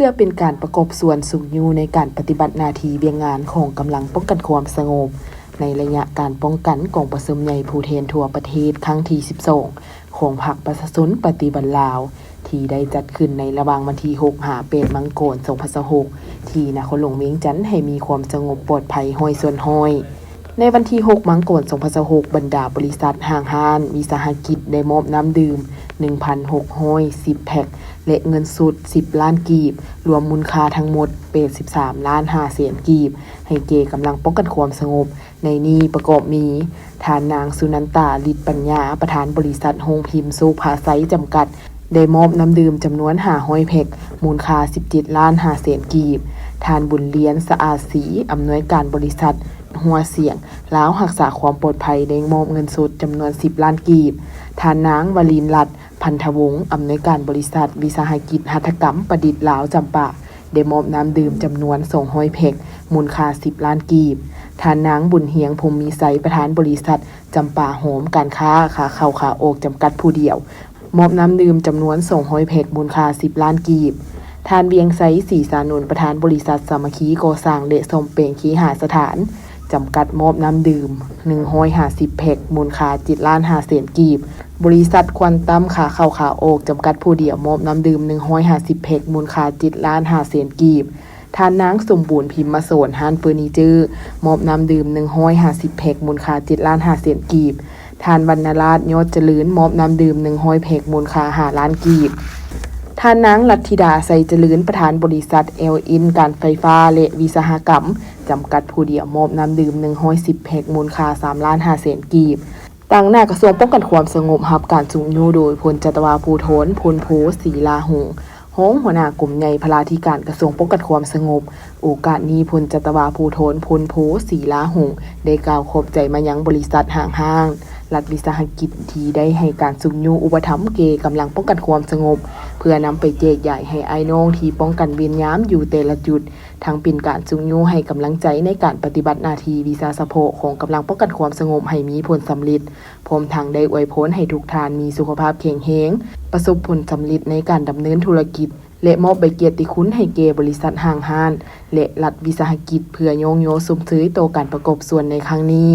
ເພື່ອເປັນການປະກອບສ່ວນຊຸກຍູ້ໃນການປະຕິບັດໜ້າທີ່ວຽກງານຂອງກຳລັງປ້ອງກັນຄວາມສະຫງົບ ໃນໄລຍະການປ້ອງກັນກອງປະຊຸມໃຫຍ່ຜູ້ແທນທົ່ວປະເທດຄັ້ງທີສິບສອງ ຂອງພັກປະຊາຊົນປະຕິວັດລາວ ທີ່ໄດ້ຈັດຂຶ້ນໃນລະຫວ່າງວັນທີຫົກຫາແປດມັງກອນສອງພັນຊາວຫົກ ທີ່ນະຄອນຫຼວງວຽງຈັນ ໃຫ້ມີຄວາມສະຫງົບປອດໄພຮ້ອຍສ່ວນຮ້ອຍ. ໃນວັນທີຫົກມັງກອນສອງພັນຊາວຫົກ ບັນດາບໍລິສັດ, ຫ້າງຮ້ານ, ວິສາຫະກິດ ໄດ້ມອບນ້ຳດື່ມໜຶ່ງພັນຫົກຮ້ອຍສິບແພັກ ແລະ ເງິນສົດສິບລ້ານກີບ, ລວມມູນຄ່າທັງໝົດແປດສິບສາມລ້ານຫ້າແສນກີບ ໃຫ້ແກ່ກຳລັງປ້ອງກັນຄວາມສະຫງົບ. ໃນນີ້ປະກອບມີ ທ່ານນາງ ສຸນັນຕາ ລິດປັນຍາ ປະທານບໍລິສັດໂຮງພິມໂຊກພາໄຊຈຳກັດ ໄດ້ມອບນ້ຳດື່ມຈຳນວນຫ້າຮ້ອຍແພັກ ມູນຄ່າສິບເຈັດລ້ານຫ້າແສນກີບ, ທ່ານ ບຸນລຽນ ສະອາດສີ ອຳນວຍການບໍລິສັດຫົວສຽງລາວຮັກສາຄວາມປອດໄພ ໄດ້ມອບເງິນສົດຈຳນວນສິບລ້ານກີບ, ທ່ານນາງ ວະລິນລັດ ພັນທະວົງ ອຳນວຍການບໍລິສັດວິສາຫະກິດຫັດຖະກຳປະດິດລາວ ຈຳປາ ໄດ້ມອບນ້ຳດື່ມຈຳນວນສອງຮ້ອຍແພັກ ມູນຄ່າສິບລ້ານກີບ, ທ່ານນາງ ບຸນຮຽງ ພົມມີໄຊ ປະທານບໍລິສັດ ຈຳປາໂຮມ ການຄ້າຂາເຂົ້າຂາອອກ ຈຳກັດຜູ້ດຽວ ມອບນ້ຳດື່ມຈຳນວນສອງຮ້ອຍແພັກ ມູນຄ່າສິບລ້ານກີບ, ທ່ານ ວຽງໄຊ ສີສານົນ ປະທານບໍລິສັດສາມັກຄີກໍ່ສ້າງ ແລະ ສ້ອມແປງເຄຫະສະຖານ ຈຳກັດ ມອບນ້ຳດື່ມໜຶ່ງຮ້ອຍຫ້າສິບແພັກ ມູນຄ່າເຈັດລ້ານຫ້າແສນກີບ, ບໍລິສັດຄວັນຕັມຂາເຂົ້າຂາອອກ ຈຳກັດຜູ້ດຽວ ມອບນ້ຳດື່ມໜຶ່ງຮ້ອຍຫ້າສິບແພັກ ມູນຄ່າເຈັດລ້ານຫ້າແສນກີບ, ທ່ານນາງ ສົມບູນ ພິມມະສອນ ຮ້ານເຟີນີເຈີ ມອບນ້ຳດື່ມໜຶ່ງຮ້ອຍຫ້າສິບແພັກ ມູນຄ່າເຈັດລ້ານຫ້າແສນກີບ, ທ່ານ ວັນນະລາດ ຍອດຈະເລີນ ມອບນ້ຳດື່ມໜຶ່ງຮ້ອຍແພັກ ມູນຄ່າຫ້າລ້ານກີບ, ທ່ານນາງ ລັດທິດາ ໄຊຈະເລີນ ປະທານບໍລິສັດ ແອລເອັນ ການໄຟຟ້າ ແລະ ວິສາຫະກຳ ຈຳກັດຜູ້ດຽວ ມອບນ້ຳດື່ມໜຶ່ງຮ້ອຍສິບແພັກ ມູນຄ່າສາມລ້ານຫ້າແສນກີບ. ຕາງໜ້າກະຊວງປ້ອງກັນຄວາມສະຫງົບ ຮັບການຊຸກຍູ້ໂດຍ ພົນຈັດຕະວາພູທອນ ພົນໂພ ສີລາຫົງ ຮອງຫົວໜ້າກົມໃຫຍ່ ພະລາທິການ ກະຊວງປ້ອງກັນຄວາມສະຫງົບ. ໂອກາດນີ້ ພົນຈັດຕະວາພູທອນ ພົນໂພ ສີລາຫົງ ໄດ້ກ່າວຂອບໃຈມາຍັງບໍລິສັດຫ້າງຮ້ານ ລັດວິສາຫະກິດ ທີ່ໄດ້ໃຫ້ການຊຸກຍູ້ອຸປະຖຳແກ່ກຳລັງປ້ອງກັນຄວາມສະຫງົບ ເພື່ອນຳໄປແຈກຢາຍໃຫ້ອ້າຍນ້ອງທີ່ປ້ອງກັນເວນຍາມຢູ່ແຕ່ລະຈຸດ, ທັງເປັນການຊຸກຍູ້ໃຫ້ກຳລັງໃຈໃນການປະຕິບັດໜ້າທີ່ວິຊາສະເພາະຂອງກຳລັງປ້ອງກັນຄວາມສະຫງົບໃຫ້ມີຜົນສຳເລັດ, ພ້ອມທັງໄດ້ອວຍພອນໃຫ້ທຸກທ່ານມີສຸຂະພາບແຂງແຮງ, ປະສົບຜົນສຳເລັດໃນການດຳເນີນທຸລະກິດ ແລະ ມອບໃບກຽດຕິຄຸນໃຫ້ແກ່ບໍລິສັດຫ້າງຮ້ານ ແລະ ລັດວິສາຫະກິດ ເພື່ອຍ້ອງຍໍຊົມເຊີຍຕໍ່ການປະກອບສ່ວນໃນຄັ້ງນີ້.